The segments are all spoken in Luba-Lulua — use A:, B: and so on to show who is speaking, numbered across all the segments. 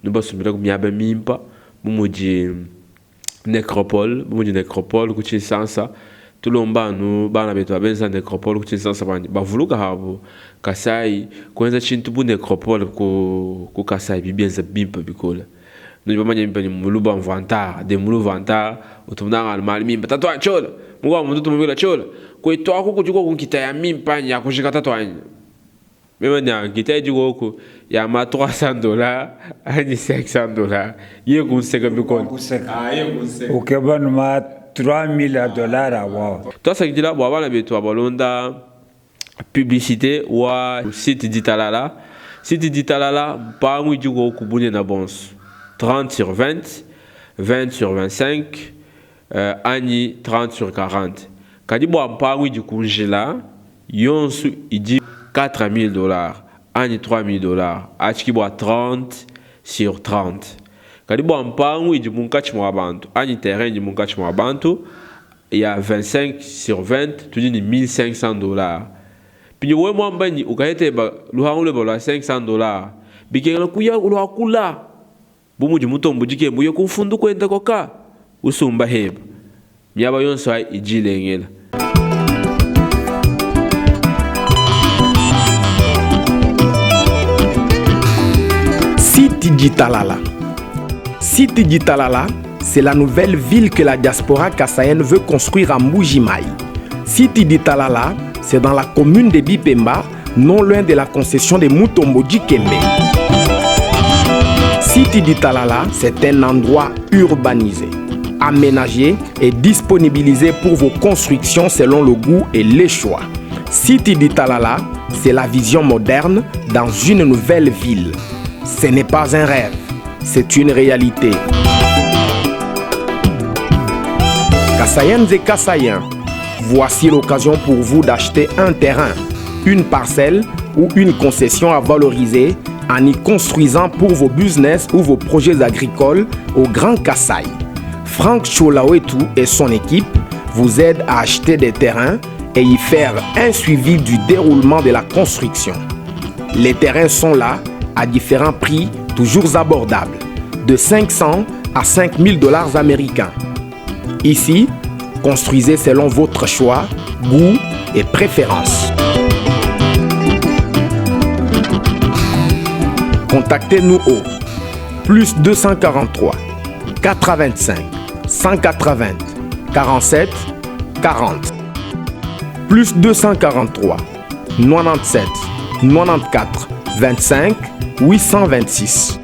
A: Nubasumbilaku miaba mimpa bu mudi necropole, bu mudi necropole ku Tshinsansa. Tulomba anu bana betu ba benza necropole ku Tshinsansa bua bavuluka abu Kasai kuenza tshintu bu necropole ku, ku Kasai bidi bienza bimpe bikole. Nudi bamanye bimpe ne muluba mvantar de mulu vantar utu munanga anu malu mimpe. Tatuanyi Ciola, mukuabu muntu utu mubikila Ciola, kuetu aku kudi koku nkita ya mimpe anyi ya kujika tatuanyi? Meme nya nkita idi koku ya ma 300 dollars anyi 500 dollars ye kunseka bikole.
B: Kuseka. Ukeba nu ma 3000 dollars awa.
A: Tuasakidila bua bana betu abalonda publicite wa site Ditalala. Site Ditalala mpangu idi koku bunene bonso 30 sur 20, 20 sur 25 euh, anyi 30 sur 40. Kadi bua mpangu idi ku njila yonso idi 4000 dollars anyi 3000 dollars atshi ki bua 30 sur 30. Kadi bua mpangu idi munkatshi mua bantu anyi terrain idi munkatshi mua bantu ya 25 sur 20 tudi ne 1500 dollars. Pinye wewe muamba nyi ukahete ba luhangu lueba lua 500 dollars bikengela kuya luakula bu mudi mutombo dikembu uye ku mfundu kuenda koka usumba heba miaba yonso ayi idi ilengela.
C: Site Ditalala. Site Ditalala, c'est la nouvelle ville que la diaspora kassaïenne veut construire à Mbuji-Mayi. Site Ditalala, c'est dans la commune de Bipemba, non loin de la concession de Mutombo Dikembe. Site Ditalala, c'est un endroit urbanisé, aménagé et disponibilisé pour vos constructions selon le goût et les choix. Site Ditalala, c'est la vision moderne dans une nouvelle ville. Ce n'est pas un rêve, c'est une réalité. Kassaïennes et Kassaïens, voici l'occasion pour vous d'acheter un terrain, une parcelle ou une concession à valoriser en y construisant pour vos business ou vos projets agricoles au Grand Kasaï. Franck Cholawetu et son équipe vous aident à acheter des terrains et y faire un suivi du déroulement de la construction. Les terrains sont là à différents prix toujours abordables, de 500 à 5000 dollars américains. Ici, construisez selon votre choix, goût et préférence. Contactez-nous au plus 243 85 180 47 40 plus 243 97 94 25 826.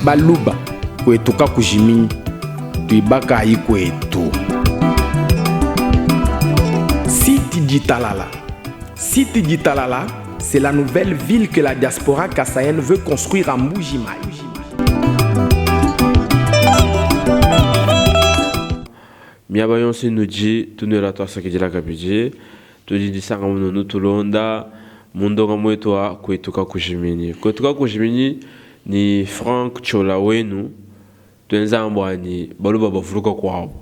C: Baluba kwetu kakujiminyi tuibakayi kwetu. Site Ditalala. Site Ditalala, c'est la nouvelle ville que la diaspora kassaïenne veut construire à Mbuji-Mayi.
A: Miaba yonso inudi tunuela tuasakidila kabidi. Tudi disanka mununu tulonda mu ndongamu wetu wa Kuetu Kakujiminyi. Kuetu Kakujiminyi ni Franck Ciola wenu. Tuenza anu bua ni baluba bavuluka kuabu.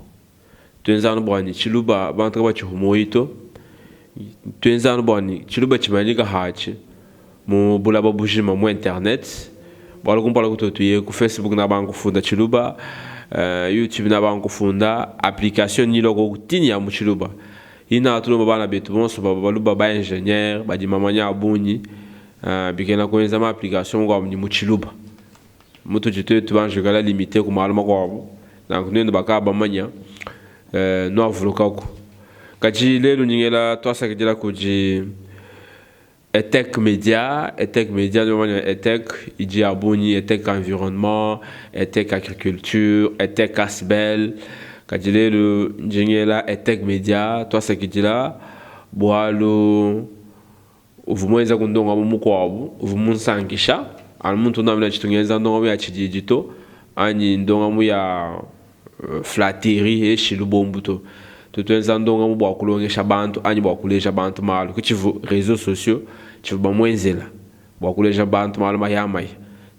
A: Tuenza anu bua ni tshiluba bantu kabatshihu muoyi to. Tuenza anu bua ni tshiluba tshimanyika hatshi mu bulaba bujima mu internet. Bualu kumpala kutu tuye ku Facebook na bantu kufunda tshiluba, YouTube na bantu kufunda application ni loko kutini ya mu tshiluba. Ina tulomba bana betu bonso ba baluba ba ingénieur badi mamanya a bungi, bikena kuenza ma application mukuabu ni mu tshiluba. Mutudi tuetu banji kuikala limite ku malu makuabu, nanku nuenu bakaba bamanya, nuavulukaku. Kadi lelu ndi ngela tuasakidila kudi Etec Media. Etec Media, nudi bamanya Etec idi ya bungi, Etec Environnement, Etec Agriculture, Etec Asbel. Kadi lelu ndi ngela Etec Media tuasakidila bualu uvua muenza ku ndongamu mukuabu uvua munsankisha anu muntu ndambi tshitu ngenza ndongamu ya tshididi to anyi ndongamu ya flatterie eshi lubombu to. Tutu ndongamu bua kulongesha bantu anyi bua kuleja bantu malu ku tshivu réseaux sociaux tshivu bamuenzela bua kuleja bantu malu mayamaya.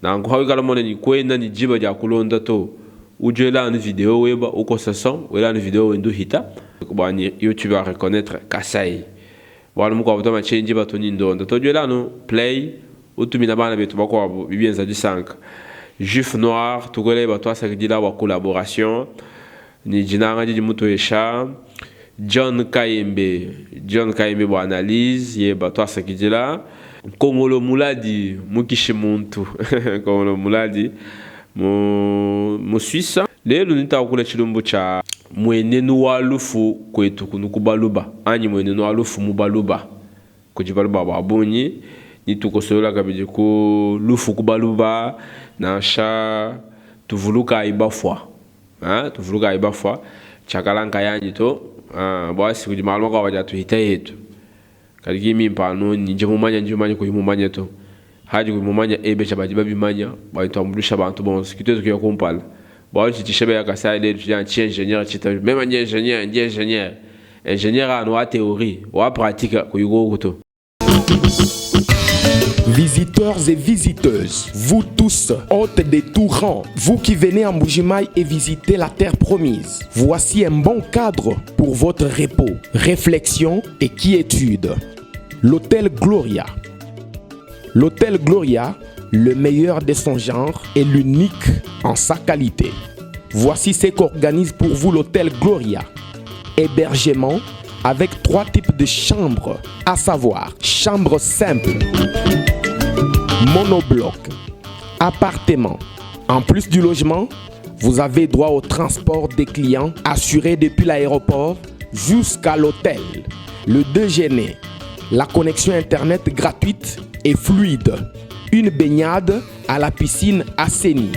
A: Nanku hawikala mona ni kuenda ni diba dia kulonda to ujuela anu video weba ukosa son wela anu video wenda uhita bua ni YouTube a reconnaître Kasai. Bualu mukuabu to machenji batu ni ndonda to juela anu play utumina bana betu bakuabu bibienza disanka. Juif Noir tukwele ba tuasakidila bua collaboration ni dinanga didi mutuesha. John Kayembe, John Kayembe bua analyse ye ba tuasakidila. Kongolo Muladi mukishi muntu Kongolo Muladi mu mu Suisse. Lelu nitakula tshilumbu tshia muenenu wa lufu kuetu kunu ku Baluba anyi muenenu wa lufu mu Baluba. Kudi baluba ba bungi ni tukosolola kabidi ku lufu ku baluba nansha tuvulukayi bafua hein tuvulukayi bafua tshiakala nkayanyi to hein buasi kudi malu makuabu adi atuhita yetu kadi ki mimpa anu ni ndi mumanya ndi mumanya kuyi mumanya to hadi kuyi mumanya ebeja badi babimanya bua tuambuluisha bantu bonso ki tuetu kuya kumpala bualu tshidi tshishebeya Kasai lelu tshidi anu tshi ingenieur tshita meme ndi ingenieur ndi ingenieur Ingenieur anu wa theorie, wa pratique kuyi koku to.
C: Visiteurs et visiteuses, vous tous, hôtes de tout rang, vous qui venez en Mbujimayi et visitez la terre promise, voici un bon cadre pour votre repos, réflexion et quiétude. L'hôtel Gloria. L'hôtel Gloria, le meilleur de son genre et l'unique en sa qualité. Voici ce qu'organise pour vous l'hôtel Gloria. Hébergement avec trois types de chambres, à savoir chambre simple, monobloc, appartement. En plus du logement, vous avez droit au transport des clients assuré depuis l'aéroport jusqu'à l'hôtel, le déjeuner, la connexion internet gratuite et fluide, une baignade à la piscine assainie.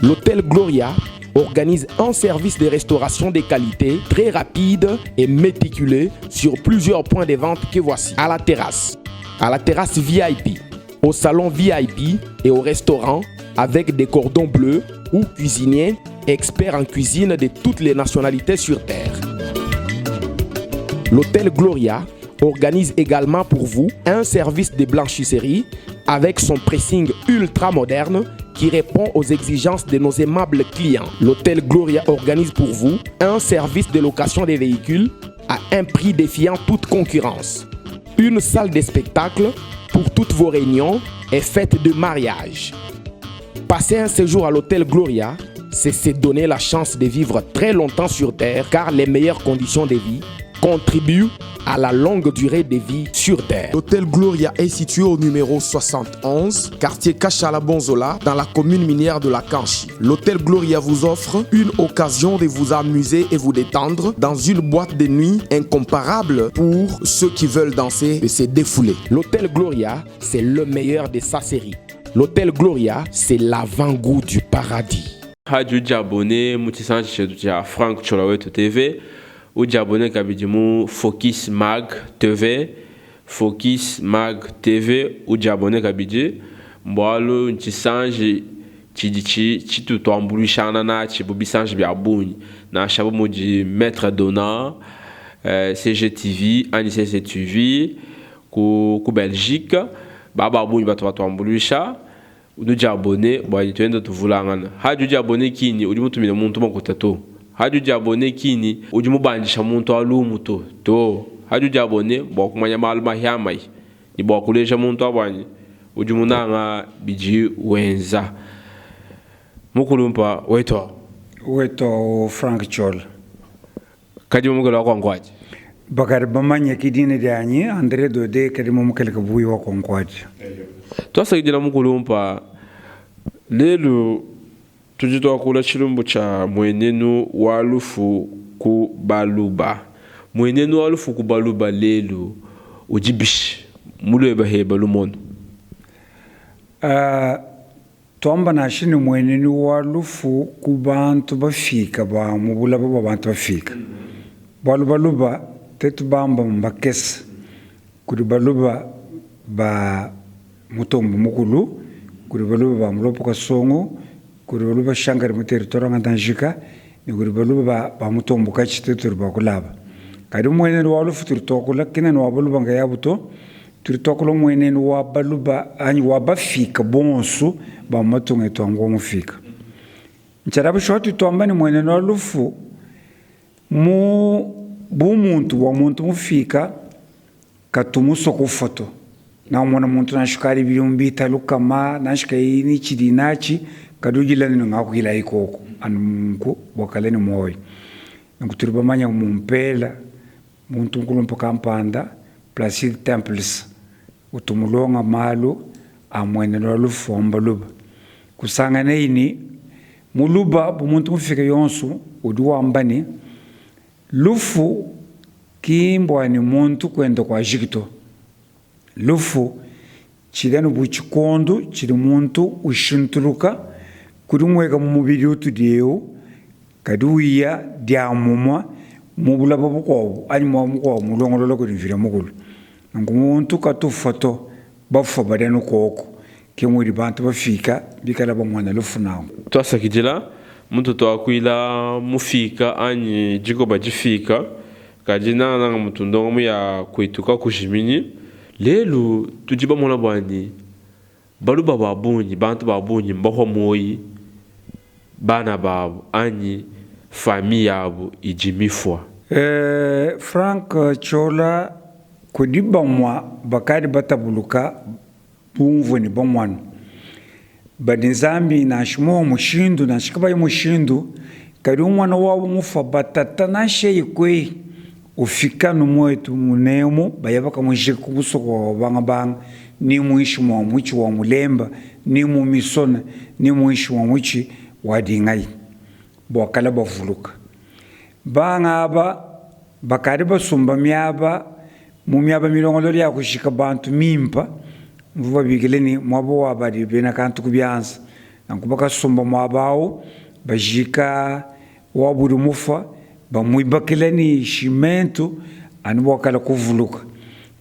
C: L'hôtel Gloria organise un service de restauration de qualité très rapide et méticuleux sur plusieurs points de vente que voici. À la terrasse, à la terrasse VIP, au salon VIP et au restaurant avec des cordons bleus ou cuisiniers experts en cuisine de toutes les nationalités sur Terre. L'hôtel Gloria organise également pour vous un service de blanchisserie avec son pressing ultra moderne qui répond aux exigences de nos aimables clients. L'hôtel Gloria organise pour vous un service de location des véhicules à un prix défiant toute concurrence. Une salle de spectacle pour toutes vos réunions et fêtes de mariage. Passer un séjour à l'hôtel Gloria, c'est se donner la chance de vivre très longtemps sur Terre car les meilleures conditions de vie contribuent à la longue durée de vie sur Terre. L'hôtel Gloria est situé au numéro 71, quartier Kachala Bonzola, dans la commune minière de la Kanchi. L'hôtel Gloria vous offre une occasion de vous amuser et vous détendre dans une boîte de nuit incomparable pour ceux qui veulent danser et se défouler. L'hôtel Gloria, c'est le meilleur de sa série. L'hôtel Gloria, c'est l'avant-goût du paradis.
A: Hadi udi abonne mu tshisanji tshietu tshia Franck Ciola Wetu TV, udi abonne kabidi mu Focus Mag TV, Focus Mag TV udi abonne kabidi mbualu ntshisanji tshidi tshitu tuambuluishangana natshi bu bisanji bia bungi nansha bu mudi Maitre Dona, CGTV anyi CCTV ku ku Belgique ba ba bungi batu batuambuluisha. Nudi abonne bua tuenda tuvulangana. Hadi udi abonne kini udi mutumine muntu makuta to. Hadi udi abonne kini udi mubandisha muntu wa lumu to. To. Hadi udi abonne bua kumanya malu mahiamahi ne bua kuleja muntu abuanyi udi munanga bidi wenza. Mukulumpa wetu awu.
B: Wetu awu Franck Ciola.
A: Kadi mumukele wa Kwankwadi.
B: Bakadi bamanye ki dina dianyi Andre Dode kadi mumukele kabuyi wa Kwankwadi.
A: Tuasakidila mukulumpa, lelu tudi tuakula tshilumbu tshia muenenu wa lufu ku baluba. Muenenu wa lufu ku baluba lelu udi bishi mu lueba heba lumonu?
B: Tuamba nansha ne muenenu wa lufu ku bantu bafika ba mu bulaba bua bantu bafika, bualu baluba tetu bamba mbakese kudi baluba ba Mutombo Mukulu, kudi baluba ba Mulopo Kasongo, kudi baluba Shankar mu territoire wa Ngandajika ne kudi baluba ba ba Mutombo Katshi tetu tudi ba kulaba. Kadi muenenu wa lufu tudi tuakula kena ne wa baluba nkayabu to. Tudi tuakula mmuenenu wa baluba anyi wa bafika bonso ba mu matunga etu a ngua mufika. Ntshiada bushuwa tudi tuamba ne, mmuenenu wa lufu mu bumuntu bua muntu mufika katu musue kufua to. Ngakamona muntu nansha ukadi bidimu bita lukama, nansha kayi ne tshidi natshi, kadi udila ne ngakuilayi koku anu nunku bua kale ne muoyo. Nunku tudi bamanye mu mpela muntu mukulumpe kampanda Placide Temples utu mulonga malu a muenenu wa lufu wa mu Baluba. Kusanganayi ne, Muluba bu muntu mufike yonso udi wamba ne, Lufu ki mbua ne muntu kuenda kuajiki to. Lufu tshidi anu bu tshikondo tshidi muntu ushintuluka kudi mueka mu mubidi utudi eu, kadi uya diamumua mu bulaba bukuabu anyi muaba mukuabu mulongolola kudi Mvidi Mukulu. Nunku muntu katu ufua to, bafua badi anu kuoku. Ke mudi bantu bafika bikala bamona lufu nanku.
A: Tuasakidila mutu tuakuila mufika anyi dikoba difika, kadi nangananga mutu ndongamu ya kuetu kakujiminyi. Lelu tudi bamona bua ne baluba ba bungi, bantu ba bungi mbahua muoyi bana babu anyi famille yabu idi mifua.
B: Franck Ciola, Kudi bamua bakadi batabuluka bumvue ne bamona badi Nzambi nansha muowa mushindu nansha kabayi mushindu, kadi muana wabu mufua batata nansha yeye kueyi ufika nu muetu munemu baya bakamujika ku musoko wa bangabanga ni muinshi mua mutshi wa mulemba ni mu misona ni muinshi mua mutshi wa dingayi bua kala bavuluka banga aba Bakadi basumba miaba mu miaba milongolola ya kujika bantu mimpa, mvua babikila ne, muaba wa badi bena kantu ku bianza. Nanku bakasumba muaba au, bajika wabu udi mufua, bamuibakila ne shimentu anu bua kala kuvuluka.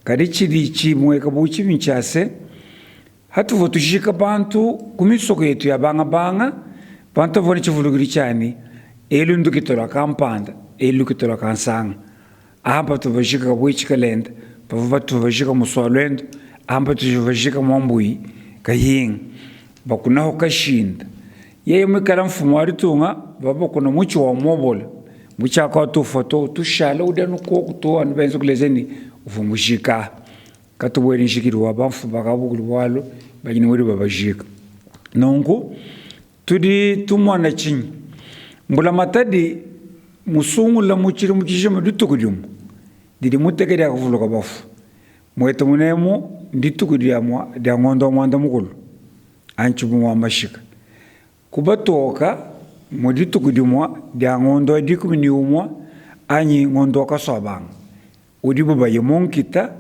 B: Kadi tshidi tshimueka bu tshibi ntshia se, Hatuvua tujika bantu ku misoko yetu ya bangabanga, bantu bavua ne tshivulukilu tshia ne, Elu ndukita lua kampanda, elu lukita lua kansanga. Aha mpatuvua bajika Kabuetshi Kalenda, pavua batuvua bajika Musua Luendu, aha mpatuvua bajika Muambuyi Kahinga. Bakunahu kashinda. Yeye muikala mfumu wa ditunga, bavua bakuna mutshi wa muobola. Mutshi aku atufua to, tushala udi anu koku to, anu benza kuleja ne, uvua mujika. Katubuedi nshikidilu wa bamfumu ba kabukulu bualu badi ne budi babajika. Nunku tudi tumona tshinyi? Mbulamatadi musungula mu tshidimu tshijima dituku dimue didi muteke dia kuvuluka bafue. Muetu munemu ndituku dia dia ngondo wa muanda mukulu anyi tshipungu wa mashika. Kubatoka mu dituku dimue dia ngondo wa dikumi ne umue anyi ngondo wa kasuabanga. Udibu baye mu nkita,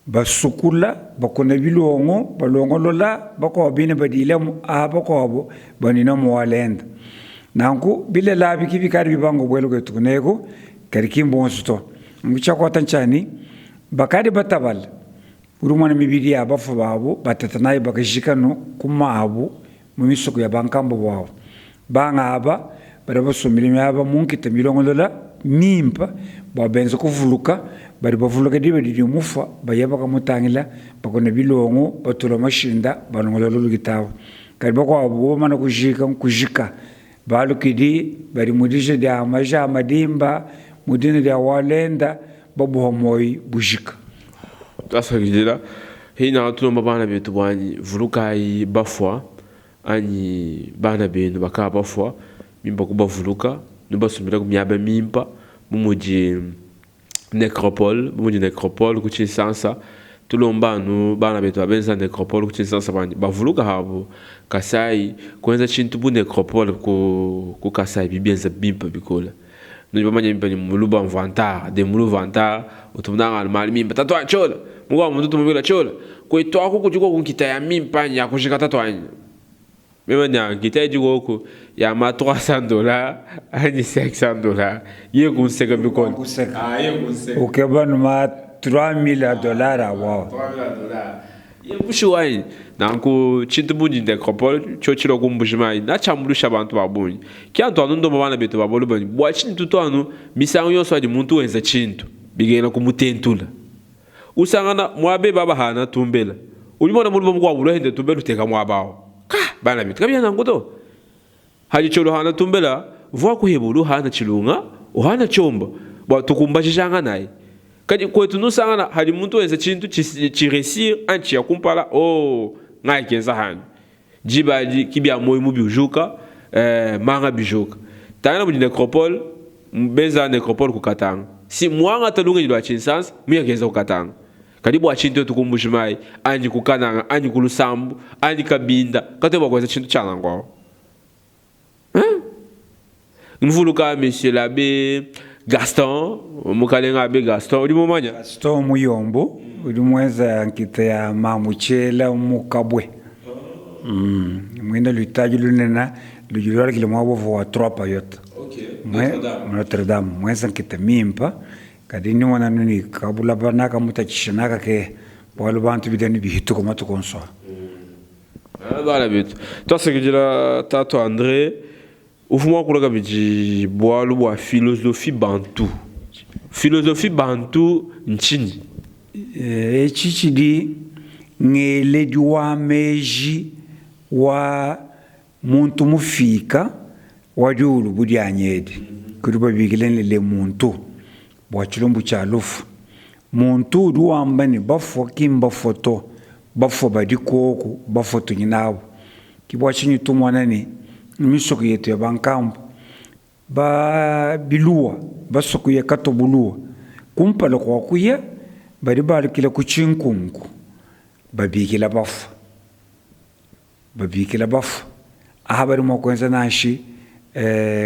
B: basukula, bakuna bilongo, balongolola, bakuabu bine badiilemu, aha bakuabu banuinamu walenda. Nanku bilele abi ki bikadi bibanga kubuela kuetu kuneku, kadi ki mbonso to. Nunku tshiakuata ntshia ne, bakadi batabala, udi umona mibidi ya bafue babu batata nayi bakajika nu ku mabu mu misoko ya bankambua babu. Banga aba badi basumbile miaba mu nkita milongolola mimpe bua benze kuvuluka. Badi bavuluka diba didi mufua, baya bakamutangila, bakuna bilongo, batula mashinda, balongolola lukita alu. Kadi bakuabu bobu bamane kujika nkujika, balukidi badi mu dija dia maja a madimba, mu dina dia walenda, babuha muoyi bujika.
A: Tuasakidila. Hina tulomba bana betu buanyi vulukayi bafua anyi bana benu bakavua bafua, bimpa kubavuluka, nubasumbila ku miaba mimpa bu mudi necropole, bu mudi necropole ku Tshinsansa. Tulomba anu bana betu ba benza necropole ku Tshinsansa bua bavuluka abu Kasai, kuenza tshintu bu necropole ku ku Kasai bidi bienza bimpe bikole. Nudi bamanye bimpe ne muluba mvantar de mulu vantar utu munanga anu malu mimpe tatuanyi tshiola mukuabu muntu utu mubikila tshiola kuetu aku kudi koku nkita ya mimpe anyi ya kujika tatuanyi meme nya nkita idi koku ya ma 300 dollars anyi 500 dollars ye kunseka bikole
B: ah, ye kunseka ukeba numa 3000 dollars awa
A: 3000 dollars Bushuwa, nanku tshintu bu necropole tshiotshi tshilua ku Mbuji-Mayi, natshiambuluisha bantu ba bungi. Ke antu anu ndomba bana betu ba balume ne, bua tshinyi tutu anu misangu yonso adi muntu wenza tshintu, bikengela kumutentula? Usangana muaba eba bahana tumbela, udi mona mulume mukuabu ulua hende tumbela uteka muaba awu. Ka! Bana betu, kabiena nanku to. Hadi tshiolo hana tumbela, vua kuheba ulu hana tshilunga, uhana tshiomba, bua tukumbajijanganayi. Kadi kwetu nusangana hadi muntu wenza tshintu tshiresir anyi tshiya kumpala, oh, ngakenza hanyi. Diba adi ki bia muoyo mubi ujuka, eh, manga bijuka. Tangila mudi necropole, benza necropole ku Katanga. Si muangata lungenyi lua Tshinsansa, muya kenza ku Katanga. Kadi bua tshinyi tuetu ku Mbuji-Mayi, anyi ku Kananga, anyi ku Lusambu, anyi Kabinda, katuena bua kuenza tshintu tshia nanku awu? Hein? Mvuluka Monsieur l'Abbe Gaston, mukalenga Abbe Gaston, udi mumanya?
B: Gaston Muyombo udi muenza nkita ya Mamu Tshiela mu Kabwe. Muena luitaji lunene ludi lualakile muaba uvua wa Trois Payotte. Notre Dame muenza nkita mimpa kadi ndi mona anu ne kabulaba nakamutatshisha nakakeha bualu bantu bidi anu bihituka matuku onso aa.
A: Bana betu, tuasakidila tatu Andre uvua muakula kabidi bualu bua philosophie bantu. Philosophie bantu ntshinyi?
B: Etshi tshidi ngeledi wa meji wa muntu mufika wa diulu bu dianyi edi, kudi babikila ne le muntu bua tshilumbu tshia lufu. Muntu udi wamba ne bafua ki mbafua to, bafua badi koku, bafua tudi nabu. Ke bua tshinyi tumona ne mu misoko yetu ya bankambua ba biluwa basue kuya katobuluwa, kumpala kua kuya badi balukila ku tshinkunku babikila bafua. Babikila bafua aha badi mua kuenza nanshi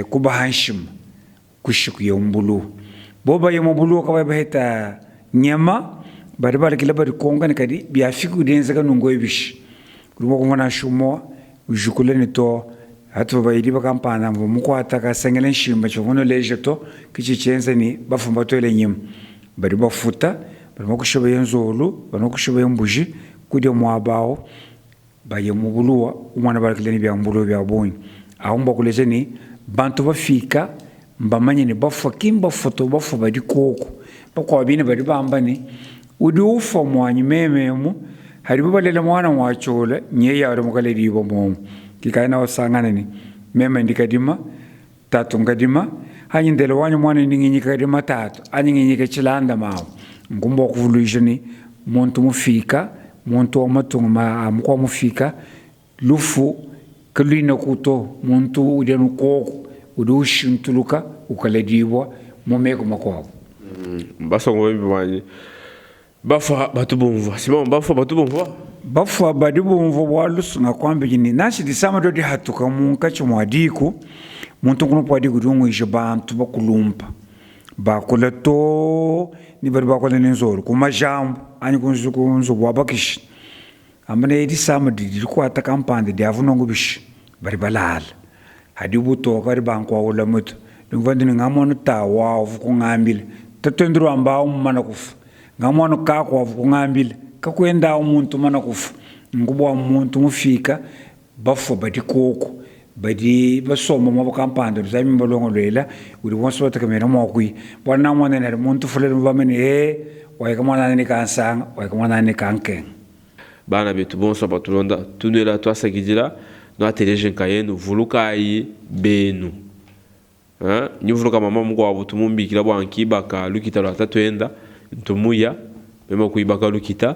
B: kubaha nshima kushiku ya mbulu. Bo baye mu bulu kabayi baheta nyama, badi balekela badikonka ne kadi biafika kudi enzeka nunku ebishi. Udi mua kumvua nansha umue ujukula ne to hatuvua bayidi bakampanda mvua mukuata kasengela nshimba tshivua munuleja to ke tshidi tshienza ne bafua mbatuele nyima. Badi bafuta, badi mua kushiba nzolu, badi mua kushiba mbuji kudia muaba au. Baye mu buluwa, umona balakile ne bia mbuluwa bia bungi. Awu mbua kuleja ne, bantu bafika mbamanye ne, bafua ki mbafua to, bafua badi koku. Bakuabu bine badi bamba ne, Udi ufua muanyi meme emu, hadibu balela muana mua tshiola, nyeye udi mukaledibua muomu. Ke kaena usangana ne, meme ndi kadima, tatu nkadima, anyi ndela wanyi muana ndi nginyika kadima tatu, anyi nginyika tshilanda mamu. Nku mbua kuvuluija ne, muntu mufika, muntu wa matunga ma a mukua mufika, lufu kaluinaku to, muntu udi anu koku, udi ushintuluka ukaledibua mu meku makuabu.
A: Basongo bimpe banyi bafua batu bumvua. Simon, bafua batu bumvua?
B: Bafua badi bumvua bualu ngakuambidi ne, nansha disama dio dihatuka munkatshi mua diku, muntu nkulumpe wa diku udi unguija bantu bakulumpa bakula too ne badi bakula ne nzolo ku majambu anyi ku nzubu wa bakishi, amba ne disama didi dikuata kampanda diavu nunku bishi, badi balala hadi butoka badi bankuaula mutu numvua ndi ne ngamono ta wavu kungambila tatuende luamba awu mumana kufua ngamono kaku wavu kungambila kakuenda awu muntu mumana kufua nunku bua muntu mufika bafua badi koku badi basomba muaba kampanda Nzambi mbalongoluela udi bonso batekemena mua kuya bualu namona ne muntu fulele mubamanye ne ee wayika muanana ne kansanga wayika muanana ne kankenga.
A: Bana betu bonso batulonda tunuela tuasakidila nuateleje nkayenu vulukayi benu hein ndi mama mukuabu tumumbikila bua nkibaka lukita lua tatuenda ntumuya meme kuibaka lukita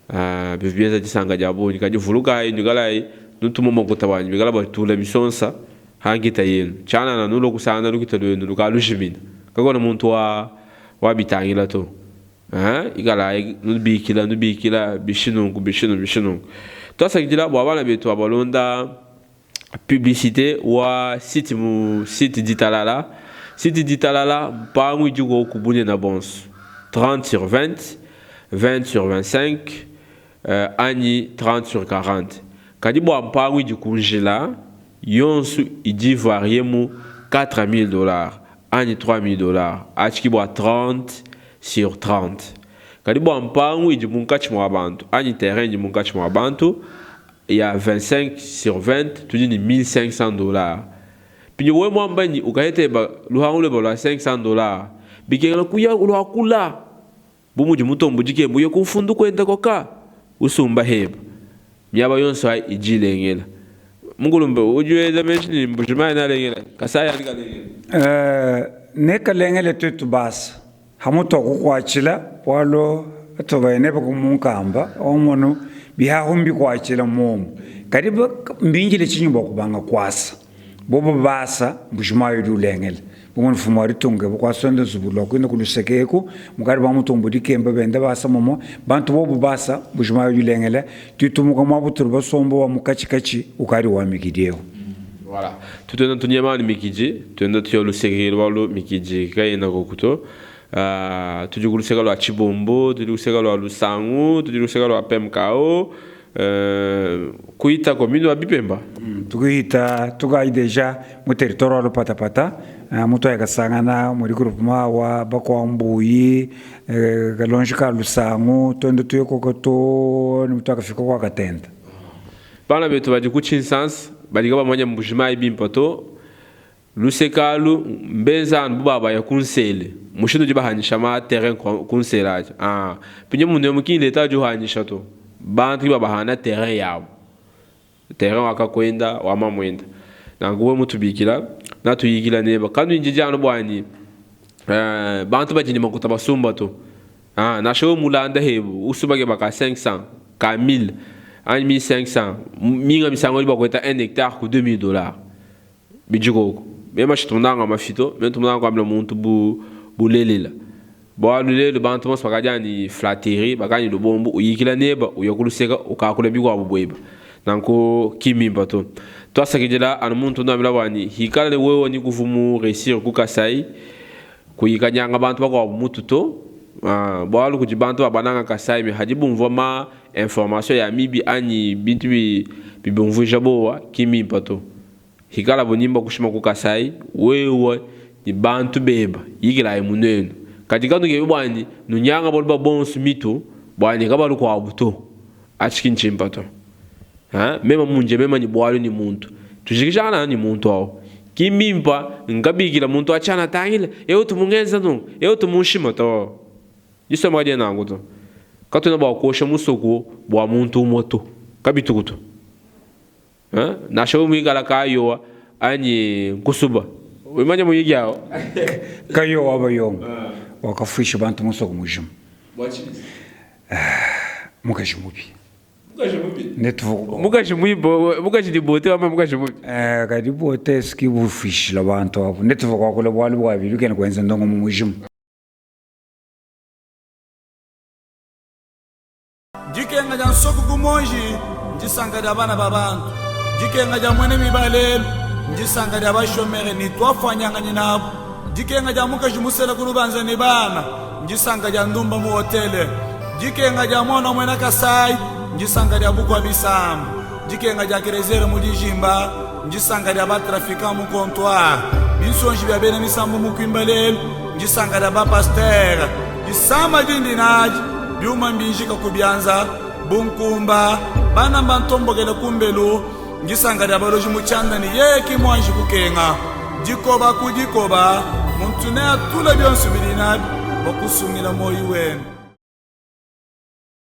A: uh, bivua bienza disanka dia bungi kadi vulukayi nuikalayi nutuma makuta wanyi bikala batula bisonsa ha nkita yenu tshianana nulua kusangana lukita luenu lukalujimina kakona muntu wa wabitangila to. Ikalayi nubikila nubikila bishi nunku bishi nunku bishi nunku. Tuasakidila bua bana betu abalonda publicité wa site mu site Ditalala. Site Ditalala mpangu idi ku bunene bonso 30 sur 20, 20 sur 25 anyi 30 sur 40. Kadi bua mpangu idi ku njila yonso idi varie mu 4000 dollars anyi 3000 dollars atshi bua 30 sur 30. Kadi bua mpangu idi munkatshi mua bantu anyi terrain idi munkatshi mua bantu ya 25 sur 20 tudi ne 1500 dollars. Pinye wewe muambanyi ukahete luhangu lweba lua 500 dollars bikengela kuya luakula bu mudi mutombo dikembu uye kumfundu kwenda koka usumba heba miaba yonso ayi idi ilengela mukulumbe udi wela meji ni Mbuji-Mayi nalengela Kasai ali kalengela.
B: Ne kalengele tuetu basa. Hamutu akukwachila bualu atuvua nebe ku munkamba wamonu bihahu mbikuatshila muomu kadi mbindile tshinyi bua kubanga kuasa bobo basa mbujimayi udi ulengela bu mfumu wa ditunga bukuasonda nzubu lua kuenda ku luseke eku mukadi ba mutumbu dikemba benda basa momo bantu bobo basa mbujimayi udi ulengela tuitumuka muabu tuli basomba wa mukatshikatshi ukadi wa mikidi eu.
A: Voilà. Tutuenda tunyema ni mikidi, tuenda tuya luseke lwalu mikidi kayena koku to. Tudi ku luseke lua Tshibombo, tudi ku luseke lua Lusangu, tudi ku luseke lua PMKO, kuita commune wa Bipemba.
B: Tukuita tukayi deja mu territoire wa Lupatapata mutu ayakasangana mudi groupement wa bakwa Mbuyi kalonji ka Lusangu tuenda tuye koko to ni mutu akafika kwa Katenda.
A: Bana betu badi ku Tshinsansa badi kabamanya Mbujimayi bimpe to. Luseke alu mbenza anu bu babaya ku nsele mushindu udi bahanyisha ma terrain ku nsele aja aa pinye munemu ki leta udi uhanyisha to bantu ki babahana terrain yabu terrain wa kakuenda wa mamuenda nanku we mutubikila natuyikila neba kanuindidi anu buanyi bantu badi ne makuta basumba to nansha we mulanda hebu usumba keba ka 500 ka 1000 anyi 1500 minga misangu udi bakueta 1 hectare ku 2000 dollars Bidi koku. Mema tshitu munanga mafi to, meme ntu munanga kuambila muntu bu bulelela. Bualu lelu bantu bonso bakadi ani flatterie, bakadi ne lubombo, uyikila neba uya kuluseka ukakula bikuabu bueba. Nanku ki mbimpa to. Tuasakidila anu muntu nduambila bua ni hikala ne wewa ni kuvu mu reussir ku Kasai, kuyi kanyanga bantu bakuabu mutu to. Bualu kudi bantu ba bananga Kasai mais hadi bumvua ma information ya mibi anyi bintu bi bibumvuija bowa ki mbimpa to. Hikalabo nimba kushima ku Kasai, wewe ne bantu beba yikilayi mu nuenu. Kadi kanukebi bua ne nunyanga baluba bonso mitu bua ne kabalu kuabu to. Atshi ki ntshimpa to. Ha? Mema munje mema ne bualu ne muntu. Tujikijangana ne muntu awu. Ki mbimpa nkabikila muntu atshiana tangila, eu tumungenza nunku, eu tumunshima to. Disomba kadiena nanku to. Katuena bua kuosha musoko bua muntu umue to. Kabituku to. Nansha wewe muikala kayowa anyi nkusuba, wimanya muyiki awu.
B: Kayowa bayongo wakafuisha bantu musoko mujima. Mukaji mubi.
A: Mukaji muimpe, mukaji ni bote wamba mukaji mubi.
B: Kadi bote ski bufuishila bantu abu. Netuvua kuakula bualu bua bibi kena kuenza ndongo mu mujima.
D: Dikenga dia nsoku ku monji ndisanka dia bana ba bantu. Dikenga dia muena miba lelu ndisanka dia bashomere ne tuafuanyanganyi nabu. Dikenga dia mukaji musela ku lubanza ne bana ndisanka dia ndumba mu hotele. Dikenga dia muana muena Kasai ndisanka dia bukua bisamba. Dikenga dia Kerezere mu dijimba ndisanka dia batrafikan mu comptoir. Binsonji bia bena misambu mu kuimba lelu ndisanka dia bapastere. Disama dindi nadi, biuma mbinjika ku bianza, bunkumba, bana mbantombokele kumbelu, ndisanka dia baloji mu tshianda ne yeye ki muanji kukenga. Dikoba ku dikoba, muntu neatule bionso bidi nabi bua kusungila muoyo wende.